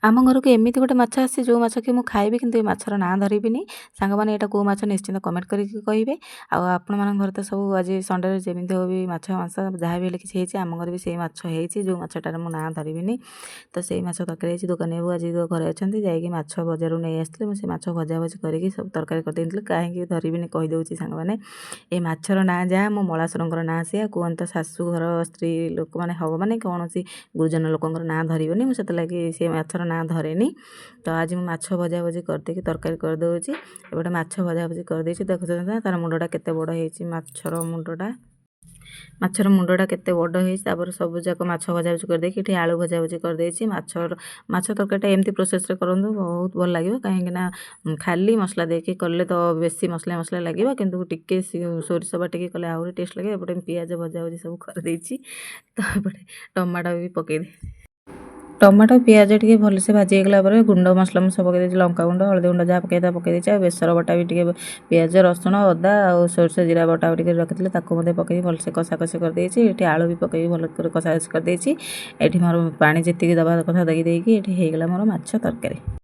ଆମ ଘରକୁ ଏମିତି ଗୋଟେ ମାଛ ଆସିଛି, ଯେଉଁ ମାଛ କି ମୁଁ ଖାଇବି, କିନ୍ତୁ ଏ ମାଛର ନାଁ ଧରିବିନି। ସାଙ୍ଗମାନେ, ଏଇଟା କେଉଁ ମାଛ, ନିଶ୍ଚିନ୍ତ କମେଣ୍ଟ କରିକି କହିବେ। ଆଉ ଆପଣମାନଙ୍କ ଘରେ ତ ସବୁ ଆଜି ସଣ୍ଡେରେ ଯେମିତି ହଉ ବି ମାଛ ମାଂସ ଯାହା ବି ହେଲେ କିଛି ହେଇଛି। ଆମ ଘରେ ବି ସେଇ ମାଛ ହେଇଛି, ଯେଉଁ ମାଛଟାର ମୁଁ ନାଁ ଧରିବିନି। ତ ସେଇ ମାଛ ତରକାରୀ ହେଇଛି। ଦୋକାନୀ ବାବୁ ଆଜି ଘରେ ଅଛନ୍ତି, ଯାଇକି ମାଛ ବଜାରରୁ ନେଇ ଆସିଥିଲେ। ମୁଁ ସେ ମାଛ ଭଜାଭଜି କରିକି ସବୁ ତରକାରୀ କରିଦେଇଥିଲି। କାହିଁକି ଧରିବିନି କହିଦେଉଛି ସାଙ୍ଗମାନେ। ଏ ମାଛର ନାଁ ଯାହା, ମୋ ମଳାଶୁରଙ୍କର ନାଁ ସେଇଆ। କୁହନ୍ତି ତ, ଶାଶୁଘର ସ୍ତ୍ରୀ ଲୋକମାନେ ହେବ ମାନେ କୌଣସି ଗୁରୁଜନ ଲୋକଙ୍କର ନାଁ ଧରିବନି। ମୁଁ ସେଥିଲାଗି ସେ ମାଛର ନାଁ ଧରେନି। ତ ଆଜି ମୁଁ ମାଛ ଭଜାଭଜି କରିଦେଇକି ତରକାରୀ କରିଦେଉଛି। ଏପଟେ ମାଛ ଭଜାଭଜି କରିଦେଇଛି। ଦେଖୁଛନ୍ତି ନା, ତା'ର ମୁଣ୍ଡଟା କେତେ ବଡ଼ ହେଇଛି। ମାଛର ମୁଣ୍ଡଟା କେତେ ବଡ଼ ହେଇଛି। ତାପରେ ସବୁ ଯାକ ମାଛ ଭଜାଭଜି କରିଦେଇକି ଏଠି ଆଳୁ ଭଜାଭଜି କରିଦେଇଛି। ମାଛ ତରକାରୀଟା ଏମିତି ପ୍ରୋସେସ୍ରେ କରନ୍ତୁ, ବହୁତ ଭଲ ଲାଗିବ। କାହିଁକିନା ଖାଲି ମସଲା ଦେଇକି କଲେ ତ ବେଶୀ ମସଲା ମସଲା ଲାଗିବ, କିନ୍ତୁ ଟିକେ ସୋରିଷ ବାଟିକି କଲେ ଆହୁରି ଟେଷ୍ଟ ଲାଗିବ। ଏପଟେ ପିଆଜ ଭଜାଭଜି ସବୁ କରିଦେଇଛି। ତ ଏପଟେ ଟମାଟୋ ବି ପକାଇ ଦେଇଛି। ଟମାଟୋ ପିଆଜ ଟିକେ ଭଲସେ ଭାଜି ହେଇଗଲା ପରେ ଗୁଣ୍ଡ ମସଲା ମୁଁ ସବୁ ପକାଇ ଦେଇଛି। ଲଙ୍କା ଗୁଣ୍ଡ, ହଳଦୀ ଗୁଣ୍ଡ ଯାହା ପକାଇବା ପକାଇ ଦେଇଛି। ଆଉ ବେସର ବଟା ବି ଟିକେ, ପିଆଜ, ରସୁଣ, ଅଦା ଆଉ ସୋରିଷ ଜିରା ବଟା ଟିକେ ରଖିଥିଲି, ତାକୁ ମଧ୍ୟ ପକାଇକି ଭଲସେ କଷାକଷି କରିଦେଇଛି। ଏଠି ଆଳୁ ବି ପକାଇକି ଭଲ କରି କଷାକଷି କରିଦେଇଛି। ଏଠି ମୋର ପାଣି ଯେତିକି ଦେବା କଥା ଦେଇ ଦେଇକି ଏଠି ହେଇଗଲା ମୋର ମାଛ ତରକାରୀ।